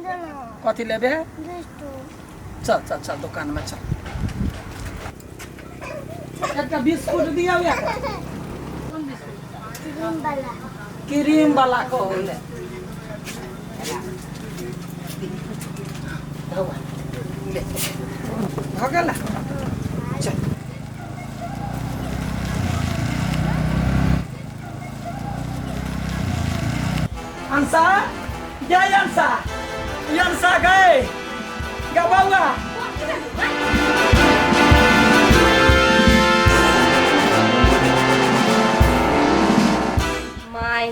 कथी लेबे? चल चल चल, दुकान में चल। एकटा बिस्कुट दिया। क्रीम वाला। क्रीम वाला कहू ले। ले, भऽ गेल। चल अंसा, जय अंसा, ये अंसा गए गा बउआ। माय,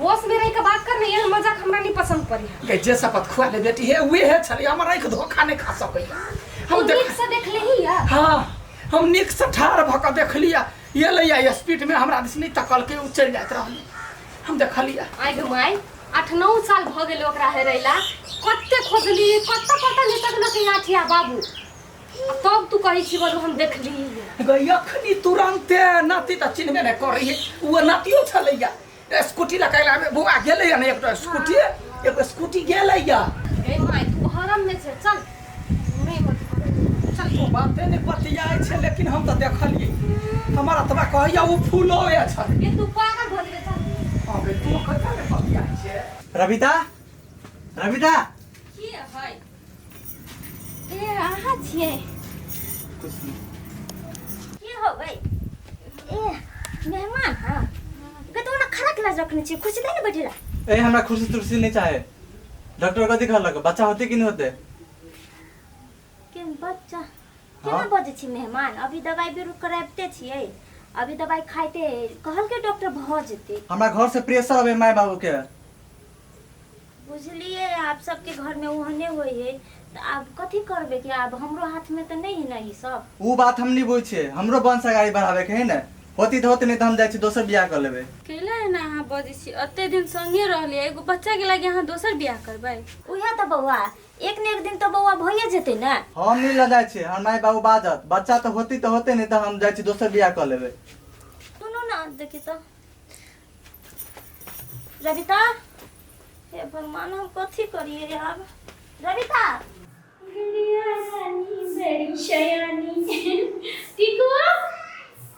होश में रह के बात कर। नहीं, मजाक हमरा नहीं पसंद पड़ी है। के जे शपथ खुआ ले बेटी, हे उहे हे छलै। हमर आँखि धोखा नहि खा सकैया। हम हम देख नीक से देख लेही या। हाँ, हम नीक से ठाढ़ भऽ कऽ देखलियै। एलैया स्पीड में, हमरा दिस नहि तकलकै, ओ चलि जाइत रहलै। हम देखलियै। आइ गे माय, 8-9 साल भऽ गेलै ओकरा हेरैला। कते खोजली, कते कते नहि तकलकै आठिया बाबू। आ तब तू कहै छी बोलू हम देखली। गै, अखनी तुरन्ते नाती तऽ चिन्हबे नहि करै है। ओ नातियो छलैया स्कूटी लऽ कऽ आबे। बौआ गेलैया ने, एकटा स्कूटी, एगो स्कूटी गेलैया। गे माय, तू भरम में छै, चल नहीं मत कर। चल, तो बाते नहि बतियाइ छै, लेकिन हम तऽ देखलियै। हमर अतबा कहैया, ओ फूलो छलै। ये तू पागल भऽ जेबै, चल। हँ गे, तू कथा नहि बतियाइ छै। रविता, रविता। की है? ए, अहाँ छियै? की हो गई? ए मेहमान, हाँ गो तो ना खड़ा क्लास रखने छियै, कुर्सी दे ने बैठेला। ए, हमरा कुर्सी तुर्सी नहीं चाहे। डॉक्टर कथी कहलक, बच्चा होते कि नहीं होते? के बच्चा केना बजै छी मेहमान? अभी दवाई बिरो कराबिते छियै, अभी दवाई खाइते कहलकै डॉक्टर भऽ जेतै। हमरा घर से प्रेशर अबे माय बाबू के। बुझलियै, आब सबके घरमे ओहने होइ है, तऽ आब कथी करबै? कि आब हमरो हाथमे तऽ नहि है ने ई सब। उ बात हम नहीं बुझ छियै। हमरो वंश अगाड़ी बढ़ावे के है ने। होती तऽ होती, नहीं तऽ हम जाइ छी, दोसर बियाह कर लेबै। कैला एना अहाँ बजै छी? एते दिन संगे रहलियै, एगो बच्चा के लागी अहाँ दोसर बियाह करबै? उएह तऽ बौआ, एक ने एक दिन तऽ बौआ भइए जेतै ने। हम नहीं लऽ जाइ छियै, हमर माय बाबू बाजत। बच्चा तऽ होती तऽ होते, नहीं तऽ हम जाइ छी, दोसर बियाह कर लेबै। सुनू ने, देखी तऽ रविता, हे भगवान, हम कथी करिए आब? रविता। गुड़िया रानी बड़ी शयानी। टीकू,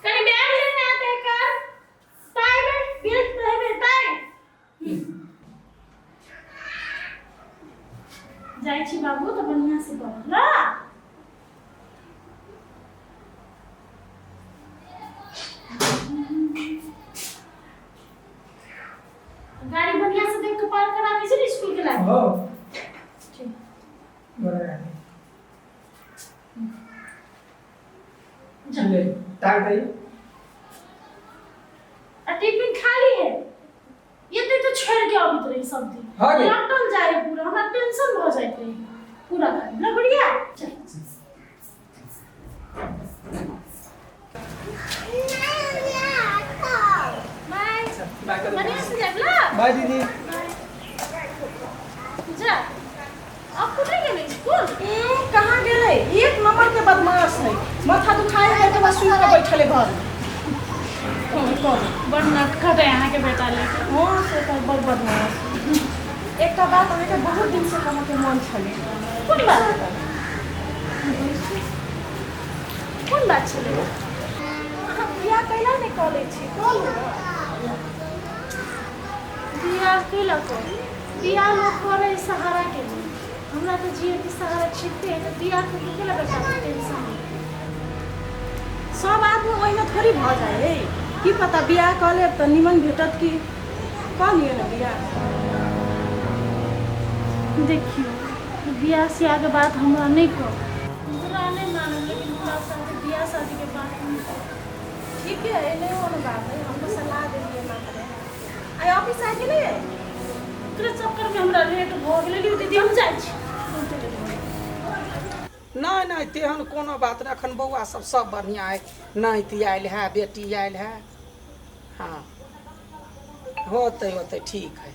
कनी बैग लेने आते हैं कर टाई में बेल्ट पहने टाई। जाइ छी बाबू, तऽ बढ़िया से पढ़ ला। गाड़ी बढ़िया से देख के पार कराबै छै ने स्कूल के लागे। हो, बड़ा ले ताक दही। आ टिफिन खाली है, एते तो छोड़ के अबैत रही सब दिन। हाँ गे। लटल जाए पूरा, हमरा टेंशन भ जाइत रही पूरा। खाली ना गुड़िया, चल। बाय। बाय कर। बढ़िया से जाइब ला। बाय दीदी। जा, अब कतऽ गेलै स्कूल? कहाँ गेलै? एक नंबर के बदमाश है, माथा दुखाए है तऽ बस सुति कऽ बैठल है घर में। बड़ नटखट है अहाँके बेटा लेकिन। हँ, से तऽ बड़ बदमाश। एकटा बात अहाँके बहुत दिनसँ कहऽके मन छलै। कोन बात? कोन बात छलै? अहाँ बियाह कैला नहि कऽ लै छी? कऽ लू ने। बियाह कैला करू? बियाह लोक करै है सहारा के लिए। हमरा तऽ जिए के सहारा छिपते है, तऽ बियाह करके केला बेटा के टेंशन है? सब आदमी ओहिना थोड़ी भऽ जाइ है। की पता बियाह कऽ लेब तऽ निमन भेटत। की कऽ लिअ ने बियाह। देखियौ, बियाह सियाह के बात हमरा नहि कहू। बुरा नहि मानब, लेकिन हमरा साथे बियाह शादी के बात नहि कहू। ठीक है, नहि कोनो बात है, हम तऽ सलाह देलियै मात्र। आइ ऑफिस आइ कि नहि? ओकरे चक्कर में हमरा लेट भऽ गेलै। लियौ दीदी, हम जाइ छी, बहुते लेट भऽ गेल। नहि नहि, तेहन कोनो बात नहि। एखन बौआ सब सब बढ़िआँ अइ। नाति आयल है, बेटी आयल है। हाँ, होतै होतै। ठीक है,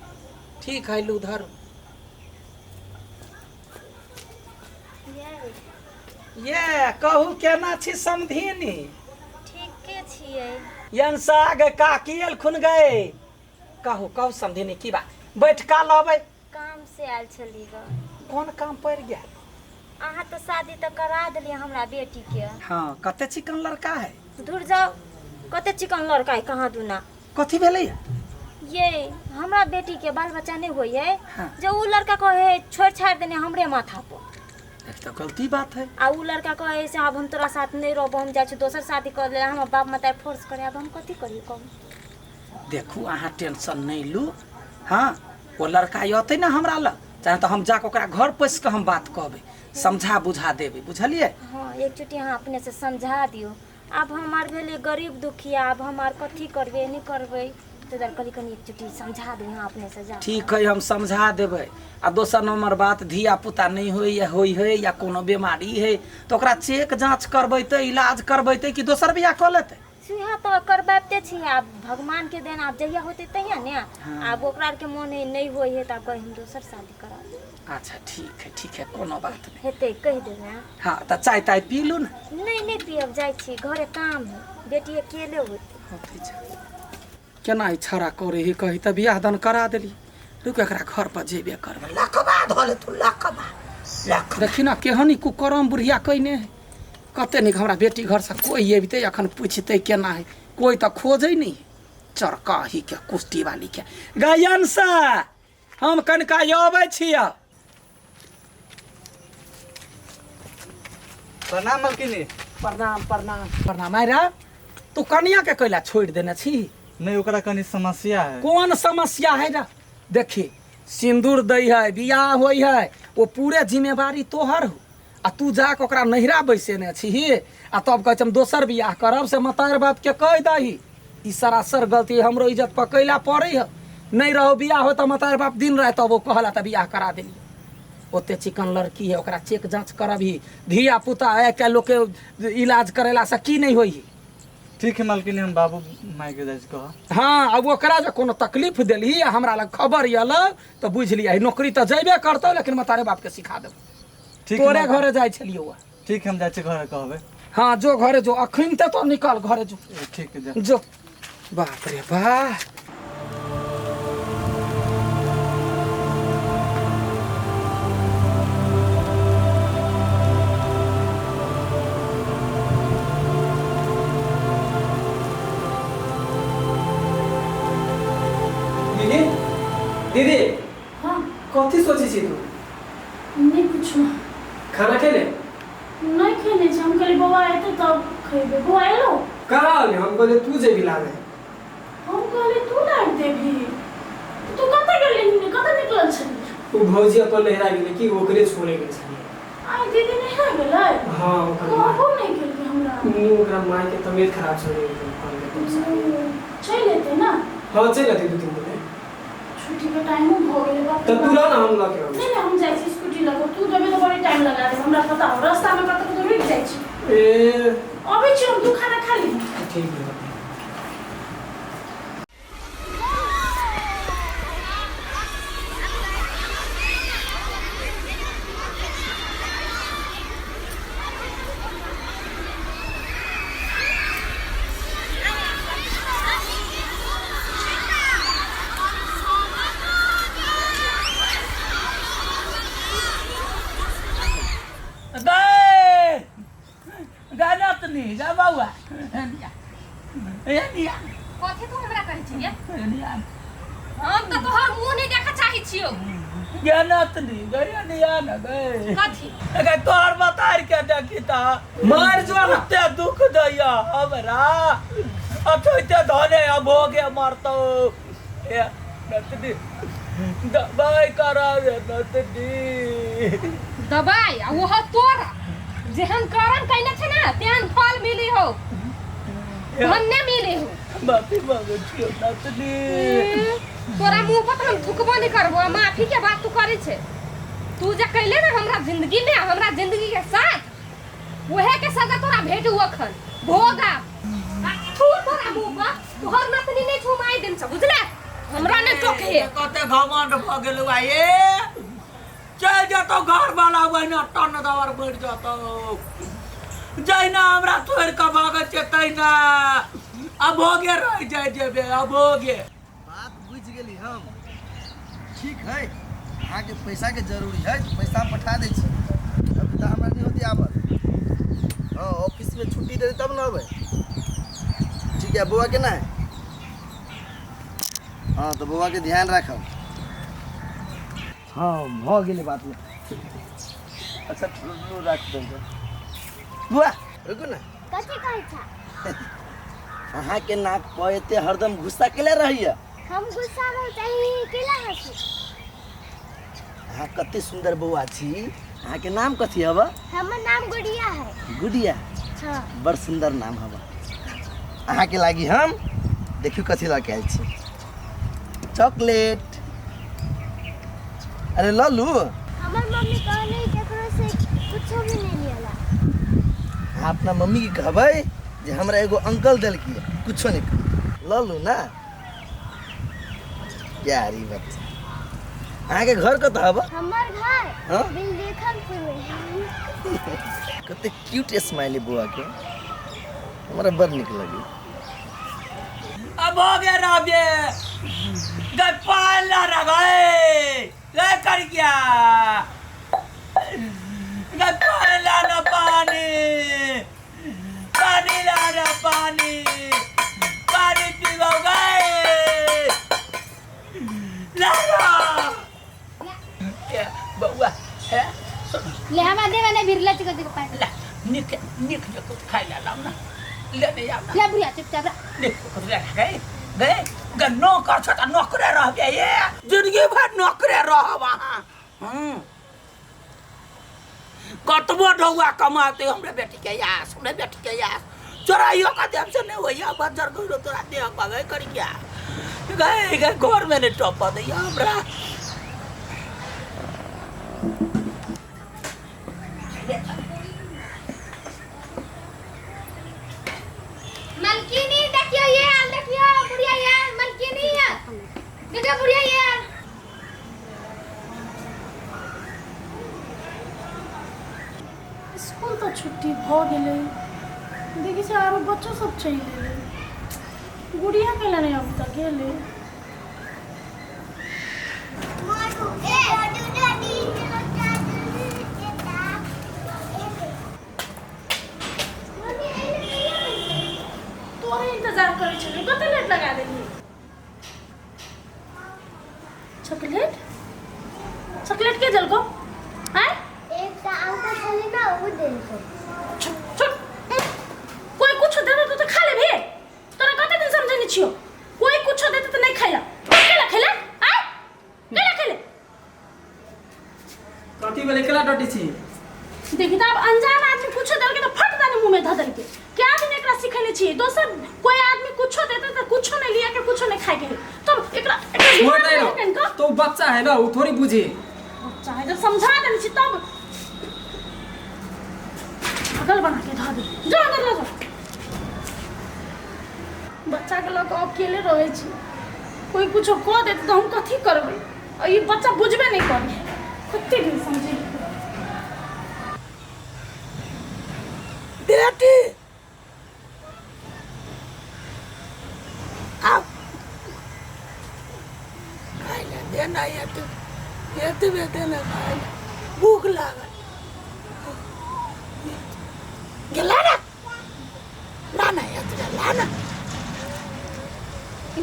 ठीक है, लू धरू। ये कहू, केना छी समधिनी? ठीके छियै। यंसा गे, काकी एलखुन गए। कहू कहू समधिनी, की बात? बैठका लबै। काम से आयल छली ग। कोन काम पड़ि गेल? अहाँ तऽ शादी तऽ करा देलियै हमरा बेटी के। हाँ, कते चिकन लड़का है। दूर जाओ, कते चिकन लड़का है कहाँ दूना। कथी भेलै? ये हमरा बेटी के बाल बच्चा नहीं होई है। हाँ। जो उ लड़का कहे छोड़ छाड़ देने हमरे माथा पर। एक तो गलती बात है। आ उ लड़का कहे से अब हम तोरा साथ नहीं रहबो, हम जाइ छी दोसर शादी कर ले, हमर बाप माता फोर्स करे, अब हम कथी करिए कहू? देखू अहाँ टेंशन नहीं लू। हाँ, वो लड़का अतै ना हमरा लग, चाहे तो हम जाके ओकरा घर पैस के हम बात कहबै, समझा बुझा देबै, बुझलियै? हाँ, एकचोटि अहाँ अपने से समझा दियौ। आब हमार भेलै गरीब दुखिया, आब हमार कथी करबै नहीं करबै, तो दुआरे कहली कनी एकचोटि समझा दियौ अहाँ अपने से जा। ठीक है, हम समझा देबै। आ दोसर नंबर बात, धिया पुता नहीं होई या होई है या कोनो बीमारी है तो ओकरा चेक जांच करबैतै, इलाज करबैतै कि दोसर बियाह कऽ लेतै? सुहा तऽ करबाबिते छी, आब भगवान के देन, आब जहिया होतै तहिया ने। हाँ। आब ओकरा आरके मोन है नहीं होई है तऽ आब कही हम दोसर शादी करा लेब। अच्छा ठीक है, ठीक है, कोनो बात नहीं हेतै कहि देबै अहाँ। हाँ, तऽ चाय ताय पी लू ने। नहीं नहीं पियब, जाइ छी घरे काम है, बेटी अकेले होतै। होतै जा। केना ई छौड़ा करे ही कही तऽ बियाह दान करा देली, रुक एकरा घर पर जेबे करबै। लकबा धऽ तू लकबा लकबा। देखी ना केहन ई कुकरम बुढ़िया कइने है, कते नीक हमरा बेटी घर से कोई अबितै अखन पूछतै केना है, कोई तऽ खोजै नहीं। चरकाही के कुश्ती वाली के गायन से हम कनिका अबै छियै। प्रणाम मलकिनी। प्रणाम प्रणाम प्रणाम। आइ रे तू कनिया के कैला छोड़ि देने छी? नहीं, ओकरा कनी समस्या है। कौन समस्या है रे? देखी सिंदूर दै है, बियाह होइ है, वो पूरे जिम्मेवारी तोहर हो, आ तू जाके ओकरा नहिरा बैसेने छी आ तब कहै छै हम दोसर बियाह करब, से मतार बाप के कहि दही। ई सरासर गलती, हमरो इज्जत पर कैला पड़ै है। नहीं रहो बियाह हो तऽ मतार बाप दिन राति तब ओ कहला तऽ बियाह करा देली। ओते चिकन लड़की है, ओकरा चेक जाँच करबही, धिया पुता है के लोग के इलाज करेला से की नहीं होई। ठीक है मालकिनी, हम बाबू माय के जाइ छी कह। हाँ, अब ओकरा जे कोनो तकलीफ देलही आ हमरा लग खबर अयल तऽ बुझि लिअ नौकरी तऽ जेबे करतौ, लेकिन मतारे बाप के सिखा देबौ। ठीक तोरे घरे जाइ छलियौ। ठीक है, हम जाइ छी घरे कहबै। हाँ जो घरे जो, अखन तऽ तो निकल घरे जो। ठीक है जा। जो। बाप रे बाप। दीदी, दीदी। हाँ। कथी सोचै छी तू? नहीं कुछो। खाना खेले? नहीं खेने छी, हम कहली बौआ एतै तब खेबै। बौआ एलो? कहाँ एलै? हम कहलियै तू जेबी लाबे। हम कहली तू लाबि देबही, तू कतऽ गेली, कतऽ निकलल छली? ओ भौजी अपन नहिरा गेलै कि ओकरे छोड़े गेल छलियै। आइ दीदी नहिरा गेलै? हाँ, ओकर कहबो नहीं केलकै हमरा। ओकरा माय के तबियत खराब छलै। चलि एतै ना? हाँ चलि एतै 2-3 दिन। छुट्टी के टाइमो भऽ गेलै बाप। तऽ तू रह ना, हम लऽ के आबै। नहीं नहीं, हम जाइ छी स्कूटी लऽ कऽ, तू जेबै तऽ बड़ी टाइम लगा देबै, हमरा पता हो रास्ता में कतऽ कतऽ रुकि जाइ छी। ए अबै छी हम, तू खाना खा ली। ठीक है। कथी तू हमरा कहै छी ये? हम तऽ तोहर मुँह नहि देखऽ चाहै छियौ। कथी? तोहर बतार के देखी त मर जो ना। कते दुख दैया हमरा, अथैते धने अभोगे मरतौ। ए नतनी दबाई करा रे नतनी। दबाई आ ओहो तोरा जेहन करम कैने छै ना तेहन फल मिली हो, धन्य मिली हो। माफी मांगे छियौ नतनी। तोरा मुंह पर हम थुकबो नहीं करबो, आ माफी के बात तू करे छे। तू जे कैले ना हमरा जिंदगी में, हमरा जिंदगी के साथ, वहे के सजा तोरा भेटू अखन भोग। आ थू तोरा मुंह पर, तोहर नतनी नहीं छू माई दिन से, बुझले? हमरा ने टोके कते घमंड भ गेलौ आ ये चल जतौ घर वाला वहिना टन दवर बढ़ जतौ। जहिना हमरा छोड़ के भागल छै तहिना अभोगे रह जाय जेबे अभोगे। बात बुझि गेली हम। ठीक है, अहाँके पैसाके जरूरी है तऽ पैसा हम पठा दै छी। अभी तऽ हमरा नहि होती आबल। हँ, ऑफिसमे छुट्टी देतै तब ने अबै। ठीक है, बौआ केना है? हँ, तऽ बौआके ध्यान राखब। हँ, भऽ गेलै बात। अच्छा, लू राख दे। बौआ, रुकू ने। कथी कहै छा? अहाँके नाक पर एते हरदम गुस्सा केले रहैया? हम गुस्सा रहै चाही केला हंसी। अहाँ कते सुंदर बौआ छी। अहाँके नाम कथी हवा? हमर नाम गुड़िया है। गुड़िया? हाँ। बड़ सुंदर नाम हवा। अहाँके लागी हम देखियौ कथी लऽ के आयल छी, चॉकलेट। अरे लऽ लू। हमर मम्मी कहले केकरो से कुछो भी नहीं लियला। अहाँ अपना मम्मी के कहबै जे हमरा एगो अंकल देलकी, कुछो नहीं। लऽ लू ना प्यारी बच्चा। अहाँके घर कतऽ हवा? हमर घर हाँ? बिलदेखनपुर में। कते क्यूट स्माइली बौआ के, हमरा बड़ नीक लगे। अब हो गया राबे गए पाला रगाए गए कर गया गए पाला ना पानी पानी लाना पानी पानी पीवा गए लाना बउआ है। ले हमरा देवे ने बिरला चिको चिको पानी। ला निक निक जो कुछ खाई ला लाओ ना ले ले आओ ना। ले बुढ़िया चुपचाप रह। निक कुछ ले गए गए गए नौकर छोटा नौकरे रह गए ये जिंदगी भर नौकरे रह वहाँ। कतबो ढौआ कमाते हमरे बेटी के यास, हमरे बेटी के यास चोराइयो का देव से नहीं होइया बजर गइलो तोरा देह पगै कर गया गए गए घर में नहीं टप दे हमरा। मलकिनी देखियो ये आल, देखियो बुढ़िया ये मलकिनी है, देखियो बुढ़िया ये आल। स्कूल तो छुट्टी भ गेलै, देखै छै आरो बच्चो सब चलि गेलै, गुड़िया केला नहि अभी तक गेलै। तोरे इंतजार करै छलियै, कते लेट लगा देली। चॉकलेट चॉकलेट के देलको? आय एकटा अंकल छलै ना उ देलको। चुप चुप, कोई कुछ देते तो खा लेबे। तोरा कते दिन समझेने छियो, कोई कुछ देते तो नहीं खाइला। केला खेले? आय केला खेले? कथी भेलै केला डटी छी? देखी त अब अनजान आदमी कुछ देलके तो फट दाने मुंह में धऽ देलके। क्या दिन एकरा सिखेने छियै, दोसर कोई आदमी कुछो देते तो कुछो नहीं लिया के कुछो नहीं खाए के। तब एकरा एकरा छोड़ दिमाग दे में ना, कनिको तो बच्चा है ना, वो थोड़ी बुझे। बच्चा है, जब समझा देने छी तब पागल बना के धऽ दे। जो अंदर ले जाओ। बच्चा के लऽ कऽ अकेले रहै छी, कोई कुछो कऽ देत तऽ हम कथी करबै? आ ई बच्चा बुझबे नहि करै, कते दिन समझेबै। बेटी आप खाइ ले देना, एतबे देना खाइ ले, भूख लागल गेला ना लाना एतबे लाना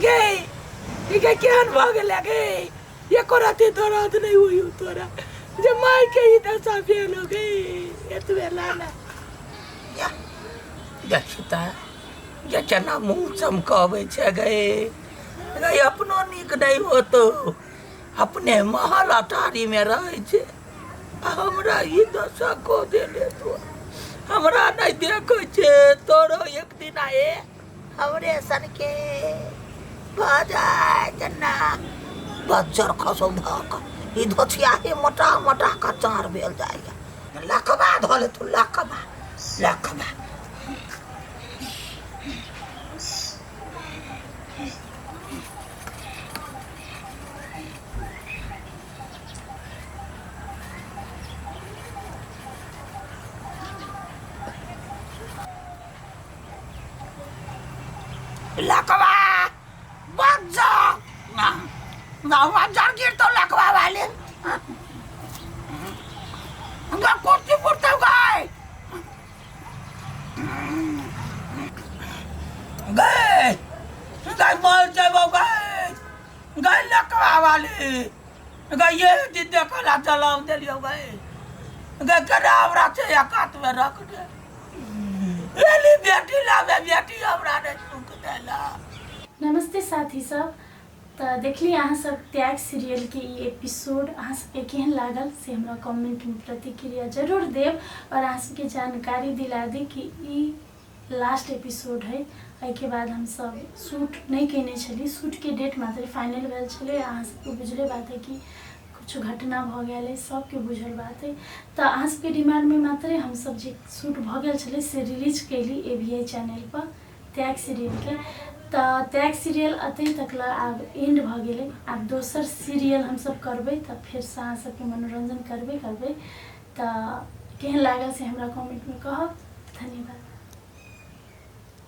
गे। ई के केहन भऽ गेलै गे, एको राति दर्द नहि होइयो तोरा जे माय के ई दशा भेल हो गे। एतबे लाना देखी तऽ जे केना मुँह चमकबै छै गे। गे अपनो नीक नहि होतो, अपने महल अटारीमे रहै छै आ हमरा ई दशा कऽ देले तो। हमरा नहि देखै छै तोरो एक दिन आए हमरे सनके भऽ जाय जेना बज्जर खसौ धऽ कऽ ई धोथियाही मोटा मोटा कऽ चार भेल जाइए। लकबा धऽ लेतौ लकबा लकबा। लकवा बज्जर ना ना बज्जर गिर तो लकवा वाले। गई मर जेबो गई गई लकवा वाली गई ये दिन देखला जलाव देलियो गई गई केना हमरा छै एकात में रख दे एली बेटी लाबे बेटी हमरा नहि सुख देला। नमस्ते साथी सब। तऽ देखली अहाँ सब त्याग सीरियलके ई एपिसोड अहाँ सबके केहन लागल से हमरा कमेंटमे प्रतिक्रिया जरूर देब और अहाँ सबके जानकारी दिला दी कि ई लास्ट एपिसोड है। एहिके बाद हमसब शूट नहि कयने छली, शूटके डेट मात्र फाइनल भेल छलै। अहाँ सबके बुझले बात है कि किछु घटना भऽ गेल है, सबके बुझल बात है। तऽ अहाँ सबके डिमांडमे मात्रे हमसब जे शूट भऽ गेल छलै से रिलीज कयली ए वी I चैनलपर त्याग सीरियलके। तऽ त्याग सीरियल अतै तक लए आब एंड भऽ गेलै। आब दोसर सीरियल हमसब करबै तऽ फेरसँ अहाँ सबके मनोरञ्जन करबे करबै। तऽ केहन लागल से हमरा कमेंटमे कहब। धन्यवाद।